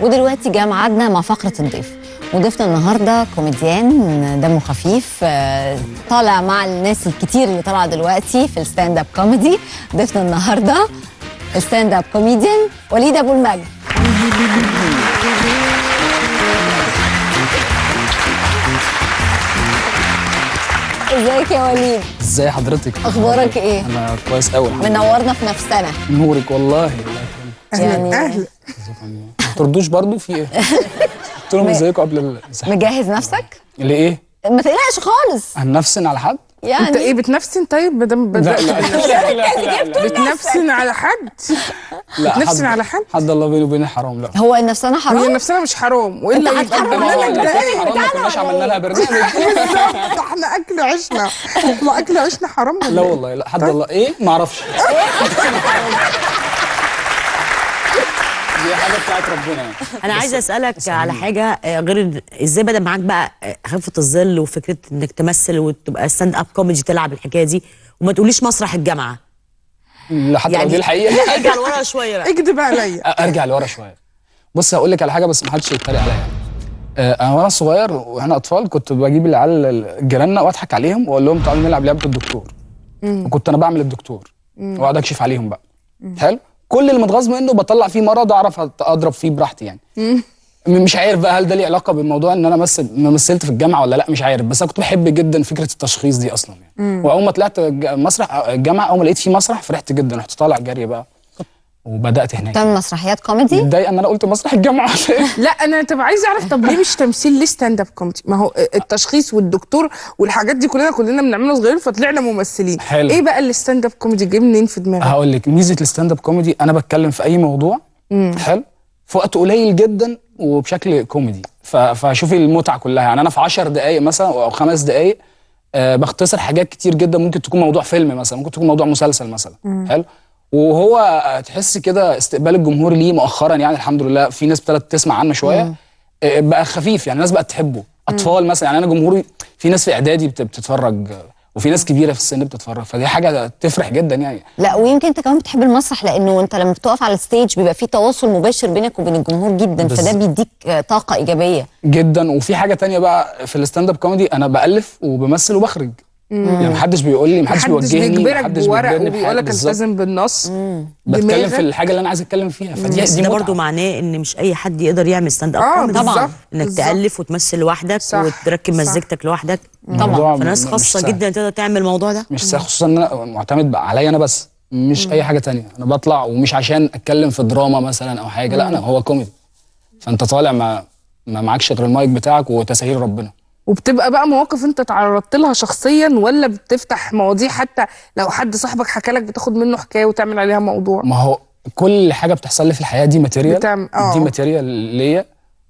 ودلوقتي جاء ميعادنا مع فقرة الضيف. وضيفنا النهارده كوميديان دمه خفيف، طالع مع الناس الكتير اللي طالعه دلوقتي في ال stand up comedy. ضيفنا النهارده ال stand up comedian وليد ابو المجد. ازيك يا وليد؟ ازي حضرتك؟ اخبارك ايه؟ انا كويس قوي الحمد لله. منورنا في نفسنا. نورك والله. يعني اهلا. ما تردوش برضو في ايه؟ قلت لهم ازيكم قبل الزحمة. مجهز نفسك؟ ليه؟ ما تقلقش خالص. هننفسن على حد؟ يعني انت ايه بتنفسن؟ طيب ما دام لا لا لا لا بتنفسن على حد؟ لا، بتنفسن على حد؟ حد الله بينه وبين الحرام. لا هو النفسانه حرام؟ هي النفسانه مش حرام، والا يبقى البرنامج ده ايه؟ حرام ما كناش عملنا لها برنامج. بالظبط، احنا اكل عشنا، احنا اكل عشنا حرام. لا والله لا، حد الله ايه؟ ما اعرفش. دي حاجة بتاعت ربنا يعني. انا عايزه اسالك على حاجة غير ازاي بدا معاك بقى خفه الظل وفكره انك تمثل وتبقى stand up comedy، تلعب الحكاية دي، وما تقوليش مسرح الجامعة. لا حتى لو دي الحقيقة. ارجع لورا شوية بقى. اكدب عليا. ارجع لورا شوية. بص هقول لك على حاجة بس ما حدش يتريق عليا. انا وانا صغير واحنا اطفال كنت بجيب العيال جيراننا واضحك عليهم واقول لهم تعالوا نلعب لعبه الدكتور. وكنت انا بعمل الدكتور واقعد اكشف عليهم بقى. حلو. كل اللي متغاظ منه بطلع فيه مرض اعرف اضرب فيه براحتي يعني. مش عارف بقى هل ده ليه علاقة بالموضوع ان انا مثلت في الجامعة ولا لا، مش عارف، بس انا كنت بحب جدا فكرة التشخيص دي اصلا يعني. واول ما طلعت مسرح الجامعة، اول ما لقيت فيه مسرح فرحت جدا، رحت طالع جري بقى وبدات هناك. تعمل مسرحيات كوميدي؟ متضايقة ان انا قلت مسرح الجامعة. لا انا طب عايزه اعرف، طب ليه مش تمثيل، ليه stand up comedy؟ ما هو التشخيص والدكتور والحاجات دي كلنا بنعملها صغيرين فطلعنا ممثلين. حلو. ايه بقى ال stand up comedy جه منين في دماغك؟ هقول لك ميزة ال stand up comedy، انا بتكلم في اي موضوع حلو في وقت قليل جدا وبشكل كوميدي، فشوفي المتعة كلها يعني. انا في 10 دقائق مثلا او 5 دقائق بختصر حاجات كتير جدا، ممكن تكون موضوع فيلم مثلا، ممكن تكون موضوع مسلسل مثلا. حلو. وهو تحس كده استقبال الجمهور ليه مؤخرا يعني الحمد لله في ناس ابتدت تسمع عنه شوية، بقى خفيف يعني، الناس بقت تحبه. اطفال مثلا يعني، انا جمهوري في ناس في اعدادي بتتفرج وفي ناس كبيرة في السن بتتفرج، فدي حاجة تفرح جدا يعني. لا ويمكن انت كمان بتحب المسرح لانه انت لما بتقف على ال stage بيبقى في تواصل مباشر بينك وبين الجمهور جدا، فده بيديك طاقة ايجابية جدا. وفي حاجة تانية بقى في ال stand up comedy، انا بالف وبمثل وبخرج. يعني محدش بيقول لي، محدش بيوجهني، محدش بيجبرك بورق وبيقول لك التزم بالنص. بتكلم في الحاجة اللي انا عايز اتكلم فيها، فدي ده برضه معناه ان مش اي حد يقدر يعمل stand up comedy. طبعا انك تالف وتمثل لوحدك وتركب مزيكتك لوحدك طبعا، فناس خاصة جدا تقدر تعمل الموضوع ده. مش سهل، خصوصا ان انا معتمد عليا انا بس، مش اي حاجة تانية. انا بطلع ومش عشان اتكلم في دراما مثلا او حاجة، لا انا هو كوميدي، فانت طالع ما معكش غير المايك بتاعك وتسهيل ربنا. وبتبقى بقى مواقف انت تعرضت لها شخصيا، ولا بتفتح مواضيع حتى لو حد صاحبك حكى لك بتاخد منه حكاية وتعمل عليها موضوع؟ ما هو كل حاجة بتحصل لي في الحياة دي material، دي material ليا،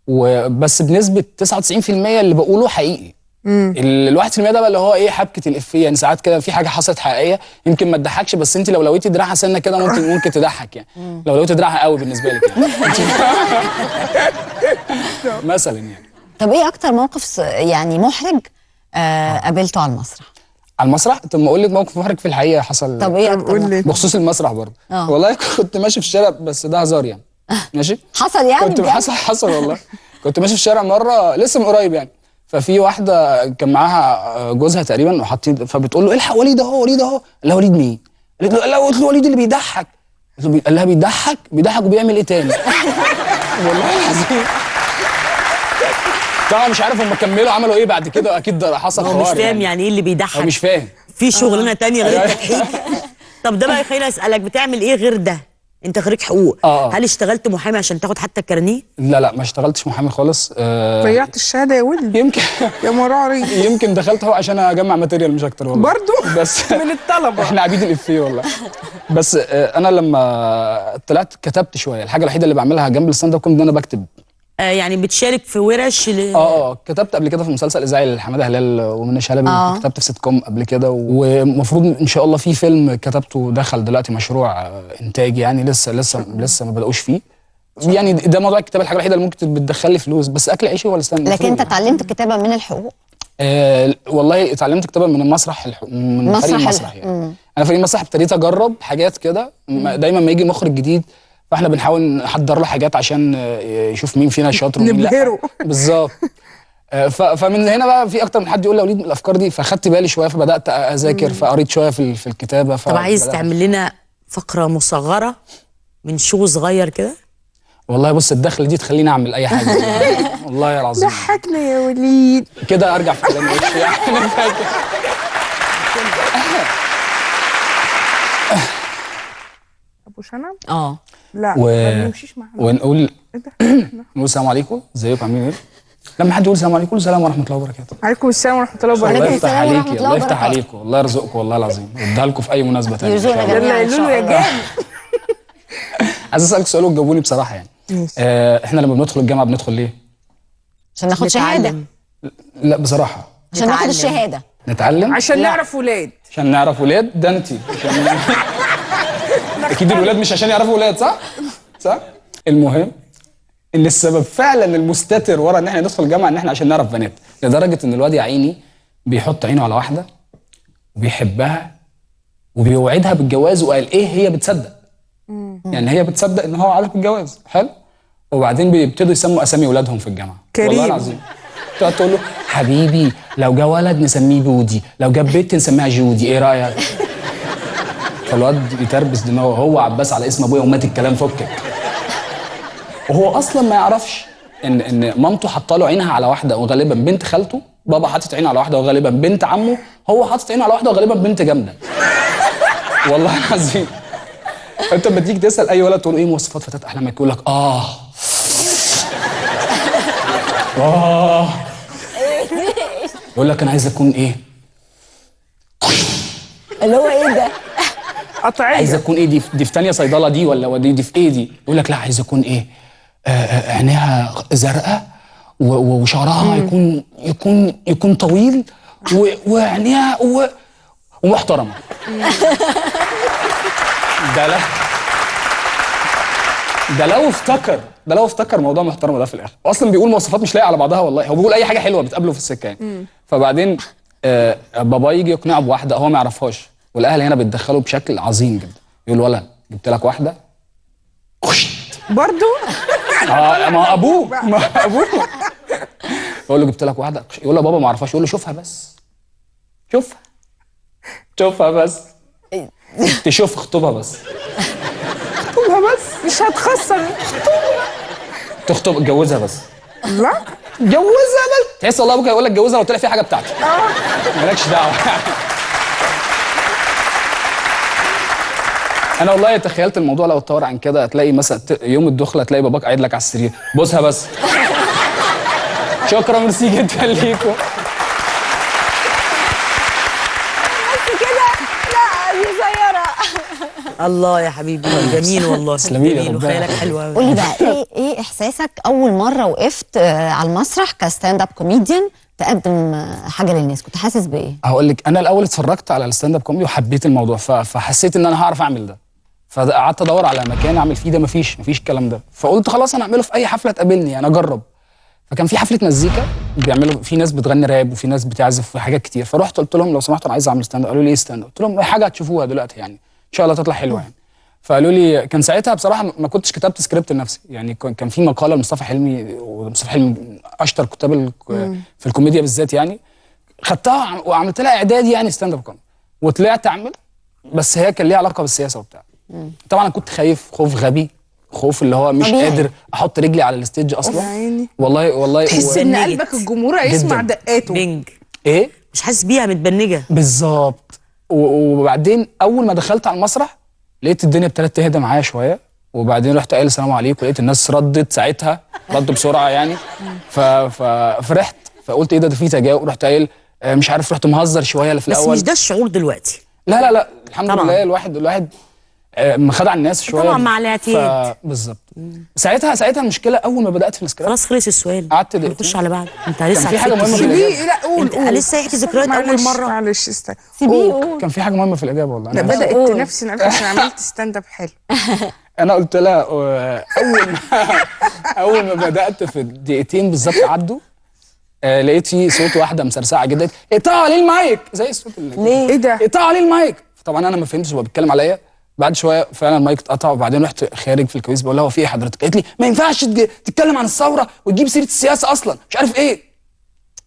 وبس بنسبة 99% اللي بقوله حقيقي. ال 1% ده بقى اللي هو ايه، حبكة الافيه يعني. ساعات كده في حاجة حصلت حقيقية يمكن ما تضحكش، بس انت لو لويتي دراعها سنة كده ممكن تضحك يعني. لو لويتي دراعها قوي بالنسبة لك يعني. مثلا يعني. طب ايه اكتر موقف يعني محرج قابلته على المسرح؟ على المسرح؟ طب ما اقول لك موقف محرج في الحقيقة حصل. طب ايه اكتر موقف؟ بخصوص المسرح برضه. والله كنت ماشي في الشارع، بس ده هزار يعني. ماشي؟ حصل يعني؟ كنت حصل والله. كنت ماشي في الشارع مرة لسه من قريب يعني، ففي واحدة كان معاها جوزها تقريبا وحاطين، فبتقول له الحق وليد اهو، وليد اهو. قال لها وليد مين؟ قالت له لا، قلت له وليد اللي بيضحك. قال لها بيضحك؟ بيضحك وبيعمل ايه تاني؟ والله العظيم. طبعا مش عارف هم كملوا عملوا ايه بعد كده، اكيد حصل حوار. هو مش فاهم يعني ايه اللي بيضحك، هو مش فاهم في شغلانة تانية غير التضحيك. طب ده بقى خليني اسالك، بتعمل ايه غير ده؟ انت خريج حقوق، هل اشتغلت محامي عشان تاخد حتى الكارنيه؟ لا لا ما اشتغلتش محامي خالص. ضيعت الشهادة يا ولد. يمكن يا مراري. يمكن دخلت هو عشان اجمع material مش اكتر والله برضه، بس من الطلبة. احنا عبيد الافيه والله. بس انا لما طلعت كتبت شوية. الحاجة الوحيدة اللي بعملها جنب ال stand up comedy ان انا بكتب. يعني بتشارك في ورش كتبت قبل كده في مسلسل اذاعي لحماده هلال ومنى شلبي. كتبت في سيت كوم قبل كده، ومفروض ان شاء الله في فيلم كتبته دخل دلوقتي مشروع انتاج يعني، لسه لسه لسه ما بدأوش فيه يعني. ده موضوع الكتابة الحاجة الوحيدة اللي ممكن بتدخل لي فلوس، بس اكل عيشي ولا استنى. لكن انت اتعلمت الكتابة من الحقوق؟ والله اتعلمت كتابه من المسرح، من فريق المسرح يعني. انا فريق المسرح ابتديت اجرب حاجات كده. دايما ما يجي مخرج جديد فاحنا بنحاول نحضر له حاجات عشان يشوف مين فينا شاطر ومين لا. نبهره. بالظبط. فمن هنا بقى في اكتر من حد يقول لي يا وليد الافكار دي، فاخدت بالي شوية، فبدات اذاكر، فقريت شوية في الكتابة. طب عايز تعمل لنا فقره مصغرة من show صغير كده؟ والله بص الدخلة دي تخليني اعمل اي حاجة. والله العظيم ضحكنا يا وليد كده، ارجع في كلامي يعني. انا فاكر ابو شنب. لا ما بيمشيش معانا. ونقول نقول السلام عليكم، ازيكم عاملين ايه؟ لما حد يقول السلام عليكم قول السلام ورحمة الله وبركاته. عليكم السلام ورحمة الله وبركاته. الله يفتح عليكي، الله يفتح عليكم، الله يرزقكم والله العظيم، واديها لكم في اي مناسبة ثانية. يلا يا لولو يا جامد. عايز اسالك سؤال وتجاوبوني بصراحة يعني. احنا لما بندخل الجامعة بندخل ليه؟ عشان ناخد شهادة. لا بصراحة عشان ناخد الشهادة. نتعلم؟ عشان نعرف ولاد. عشان نعرف ولاد؟ ده انت اكيد الولاد مش عشان يعرفوا ولاد، صح؟ صح؟ المهم ان السبب فعلا المستتر ورا ان احنا ندخل الجامعة ان احنا عشان نعرف بنات، لدرجة ان الواد يا عيني بيحط عينه على واحدة وبيحبها وبيوعدها بالجواز، وقال ايه هي بتصدق. يعني هي بتصدق ان هو عارف الجواز، حلو؟ وبعدين بيبتدوا يسموا اسامي ولادهم في الجامعة. كريم. والله العظيم. تقعد تقول له حبيبي لو جه ولد نسميه بودي، لو جاب بنت نسميها جودي، ايه رايك؟ فالواد يتربس دماغه، هو عباس على اسم ابويا ومات الكلام فكك. وهو اصلا ما يعرفش ان مامته حاطه له عينها على واحدة وغالبا بنت خالته، بابا حاطط عينه على واحدة وغالبا بنت عمه، هو حاطط عينه على واحدة وغالبا بنت جامدة. والله العظيم. انت لما تيجي تسال اي ولد تقول له ايه مواصفات فتاة احلامك، يقول لك اه اه، يقول لك انا عايز اكون ايه؟ اللي هو ايه ده؟ قطعية. عايز اكون ايه؟ دي في ثانية صيدلة دي ولا دي في ايه دي؟ يقول لك لا عايز اكون ايه؟ عينيها زرقاء وشعرها يكون يكون يكون طويل وعينيها ومحترمه. ده لا ده لو افتكر، ده لو افتكر موضوع محترمه ده في الاخر، اصلا بيقول مواصفات مش لايقة على بعضها والله، هو بيقول اي حاجة حلوة بتقابله في السكة يعني. فبعدين بابا يجي يقنعه بواحدة هو ما يعرفهاش، والاهل هنا بيتدخلوا بشكل عظيم جدا، يقول ولا جبت لك واحدة برضه؟ ما ابوه، ما ابوه. يقول له جبت لك واحدة، يقول له بابا ما اعرفهاش، يقول له شوفها بس، شوفها شوفها بس، تشوف اخطبها بس، اخطبها بس، مش هتخسر، اخطبها، تخطب اتجوزها بس، لا اتجوزها بس، تحس والله ابوك هيقول لك اتجوزها لو طلع فيها حاجة بتاعتي. مالكش دعوه. انا والله تخيلت الموضوع لو اتطور عن كده، هتلاقي مثلا يوم الدخلة تلاقي باباك قاعد لك على السرير، بوسها بس. شكرا، ميرسي جدا ليكم. بس كده؟ لا دي صغيرة. الله يا حبيبي، جميل والله، جميل وخيالك حلو قوي. قولي بقى ايه احساسك اول مرة وقفت على المسرح ك stand up comedian تقدم حاجة للناس، كنت حاسس بايه؟ هقول لك، انا الاول اتفرجت على ال stand up comedy وحبيت الموضوع، فحسيت ان انا هعرف اعمل ده، فقعدت ادور على مكان اعمل فيه ده، مفيش الكلام ده، فقلت خلاص انا اعمله في اي حفلة تقابلني، انا اجرب. فكان في حفلة مزيكا بيعملوا في ناس بتغني راب وفي ناس بتعزف وحاجات كتير، فرحت قلت لهم لو سمحتوا انا عايز اعمل stand up. قالوا لي ايه stand up؟ قلت لهم حاجة هتشوفوها دلوقتي يعني ان شاء الله تطلع حلوة يعني. فقالوا لي، كان ساعتها بصراحة ما كنتش كتبت سكريبت لنفسي يعني، كان في مقاله لمصطفى حلمي، ومصطفى حلمي اشطر كتاب في الكوميديا بالذات يعني، خدتها وعملت لها اعداد يعني stand up comedy، وطلعت اعمل، بس هي كان ليها علاقة بالسياسة وبتاع. طبعا انا كنت خايف خوف غبي، خوف اللي هو مش قادر احط رجلي على ال stage اصلا. والله والله تحس ان قلبك الجمهور هيسمع دقاته. بنج ايه؟ مش حاسس بيها، متبنجه بالظبط. وبعدين اول ما دخلت على المسرح لقيت الدنيا ابتدت تهدى معايا شوية، وبعدين رحت قايل السلام عليكم، ولقيت الناس ردت ساعتها، ردوا بسرعة يعني، ففرحت، فقلت ايه ده في تجاوب. رحت قايل مش عارف، رحت مهزر شوية في الاول. بس مش ده الشعور دلوقتي. لا لا لا الحمد طبعًا. لله الواحد مخدع الناس شوية طبعا مع الاعتياد. بالظبط. ساعتها المشكلة اول ما بدات في السكريبت خلاص خلص السؤال، قعدت دقيقتين نخش على بعض. انت لسه في حاجة مهمة في الاجابة. لا قول قول، لسه يحكي ذكريات اول مرة. معلش استنى سيبيه قول. كان في حاجة مهمة في الاجابة والله. لا بدات نفسي انا عشان عملت stand up حلو. انا قلت لها اول ما بدات في الدقيقتين بالظبط عدوا، لقيت في صوت واحدة مسرسعه جدا، اقطعوا عليه المايك، زي الصوت اللي ليه؟ ايه ده؟ اقطعوا عليه المايك. طبعا انا ما فهمتش هو بيتكلم عليا، بعد شوية فعلا المايك اتقطع، وبعدين رحت خارج في الكواليس بقول لها هو في ايه حضرتك؟ قالت لي ما ينفعش تتكلم عن الثورة وتجيب سيره السياسة اصلا، مش عارف ايه.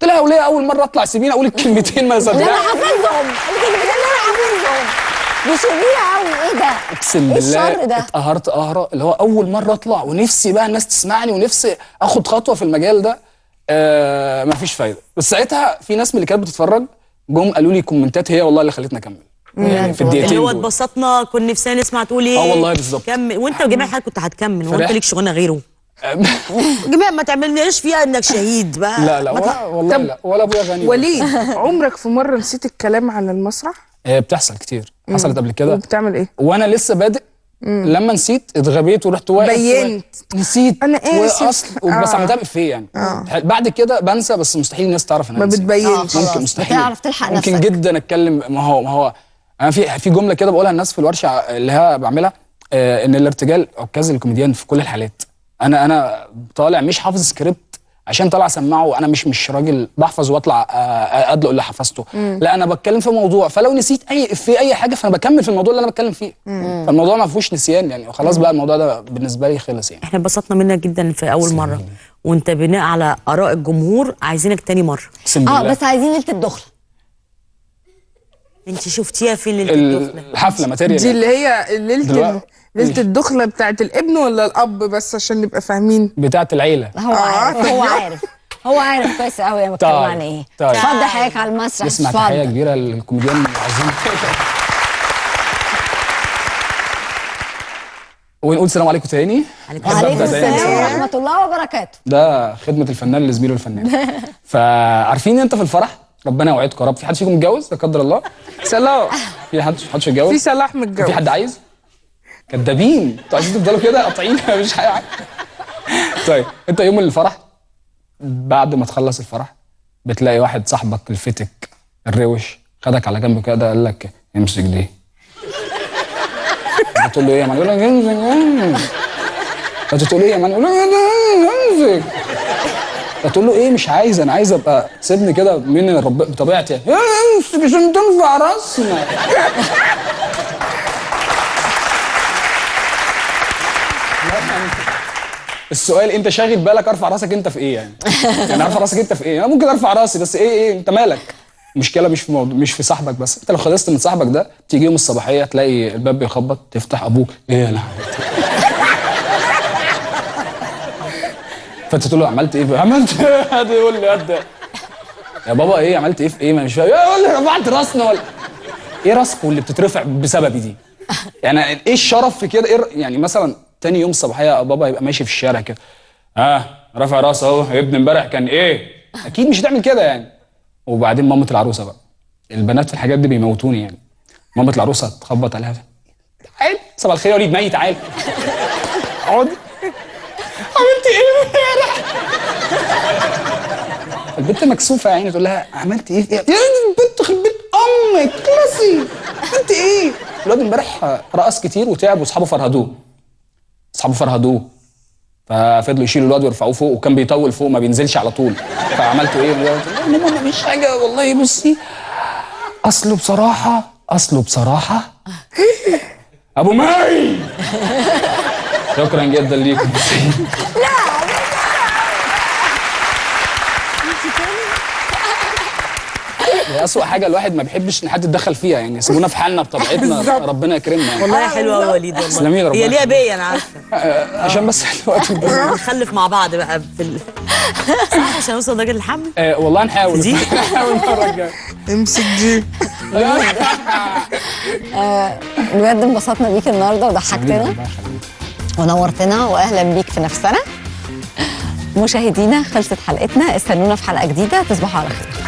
قلت لها وليه اول مرة اطلع سيبيني اقول الكلمتين ما صدقت. انا حافظهم، الكلمتين اللي انا حافظهم دي شريرة قوي. ايه ده؟ اقسم بالله اتقهرت قهره، اللي هو اول مرة اطلع ونفسي بقى الناس تسمعني ونفسي اخد خطوة في المجال ده، مفيش فايده. بس ساعتها في ناس من اللي كانت بتتفرج جم قالوا لي كومنتات هي والله اللي خلتنا اكمل يعني في الدقيقتين اللي هو اتبسطنا، كنا نفسنا نسمع تقول ايه. والله بالظبط. كمل، وانت وجميع حضرتك كنت هتكمل، وانت ليك شغلانة غيره. جميع ما تعملناش فيها انك شهيد بقى. لا لا والله لا، ولا ابويا غني. وليد، عمرك في مرة نسيت الكلام على المسرح؟ بتحصل كتير، حصلت قبل كده. وبتعمل ايه؟ وانا لسه بادئ، لما نسيت اتغبيت ورحت واقف بينت نسيت انا اسف، بس عملتها بإفيه يعني. بعد كده بنسى، بس مستحيل الناس تعرف ان انا ما بتبينش. ممكن مستحيل بتعرف تلحق نفسك. ممكن جدا اتكلم. ما هو انا في جملة كده بقولها للناس في الورشة اللي هي بعملها، ان الارتجال عكاز الكوميديان في كل الحالات. انا طالع مش حافظ سكريبت عشان طالع اسمعه، انا مش راجل بحفظ واطلع ادلق اللي حفظته. لا انا بتكلم في موضوع، فلو نسيت اي في اي حاجة فانا بكمل في الموضوع اللي انا بتكلم فيه. فالموضوع ما فيهوش نسيان يعني، وخلاص بقى الموضوع ده بالنسبة لي خلص يعني. احنا اتبسطنا منك جدا في اول مرة، وانت بناء على اراء الجمهور عايزينك تاني مرة. بس عايزين ليلة الدخلة. انت شفتيها فين ليلة الدخلة؟ الحفلة material دي اللي هي ليلة الدخلة بتاعت الابن ولا الاب؟ بس عشان نبقى فاهمين. بتاعت العيلة. هو عارف، هو عارف كويس قوي انا بتكلم عن ايه. اتفضل حضرتك على المسرح. نسمع تحية كبيرة للكوميديان العظيم ونقول سلام عليكم تاني. وعليكم السلام ورحمة الله وبركاته. ده خدمة الفنان لزميله الفنان. فعارفين انت في الفرح، ربنا يوعدكم يا رب. في حد فيكم متجوز لا قدر الله؟ صلاح. في حد متجوز؟ في صلاح متجوز. في حد عايز؟ كدابين، انتوا عايزين تفضلوا كده قاطعين مفيش حاجة. طيب انت يوم الفرح بعد ما تخلص الفرح بتلاقي واحد صاحبك الفتك الروش خدك على جنب كده قال لك امسك دي. بتقول له ايه يا مان؟ يقول لك امسك. فانت تقول ايه يا مان؟ يقول لك امسك. فتقول له ايه مش عايز، انا عايز ابقى سيبني كده من رب بطبيعتي يعني. امسك عشان تنفع راسنا. السؤال انت شاغل بالك ارفع راسك انت في ايه يعني؟ يعني ارفع راسك انت في ايه؟ انا ممكن ارفع راسي بس ايه انت مالك؟ المشكلة مش في موضوع، مش في صاحبك بس، انت لو خلصت من صاحبك ده تيجي يوم الصباحية تلاقي الباب بيخبط، تفتح ابوك ايه يا لهوي؟ فانت تقول له عملت ايه؟ عملت ايه؟ يقول لي يا بابا ايه عملت ايه في ايه؟ ما مش فاهم. يقول لي رفعت راسنا ولا ايه؟ راسكم اللي بتترفع بسببي دي يعني ايه الشرف في كده؟ ايه يعني مثلا تاني يوم الصباحية بابا يبقى ماشي في الشارع كده، رافع راسه اهو، يا ابني امبارح كان ايه؟ اكيد مش هتعمل كده يعني. وبعدين مامة العروسة بقى، البنات في الحاجات دي بيموتوني يعني. مامة العروسة تخبط عليها، تعال صباح الخير يا وليد، مي تعال اقعد، عملت ايه امبارح؟ البنت مكسوفه يا عيني، تقول لها عملت ايه في ايه؟ يا بنت خرب بيت امك خلصي، عملت ايه؟ الواد امبارح رقص كتير وتعب واصحابه فرهدوه. اصحابه فرهدوه ففضلوا يشيلوا الواد ويرفعوه فوق، وكان بيطول فوق ما بينزلش على طول. فعملتوا ايه؟ ماما ما فيش حاجة والله، بصي اصله بصراحة ابو مي. شكرا جدا ليكم. لا أسوأ حاجة الواحد ما بيحبش إن حد يتدخل فيها يعني، سيبونا في حالنا بطبيعتنا، ربنا يكرمنا يعني. والله حلوة يا وليد والله، هي ليها بيا أنا عارفة. عشان بس الوقت نخلف مع بعض بقى في صح عشان نوصل لدرجة الحمل. والله نحاول نحاول المرة الجاية. امسك دي. بجد انبسطنا بيك النهارده وضحكتنا ونورتنا، واهلا بيك في نفسنا. مشاهدينا خلصت حلقتنا، استنونا في حلقة جديدة، تصبحوا على خير.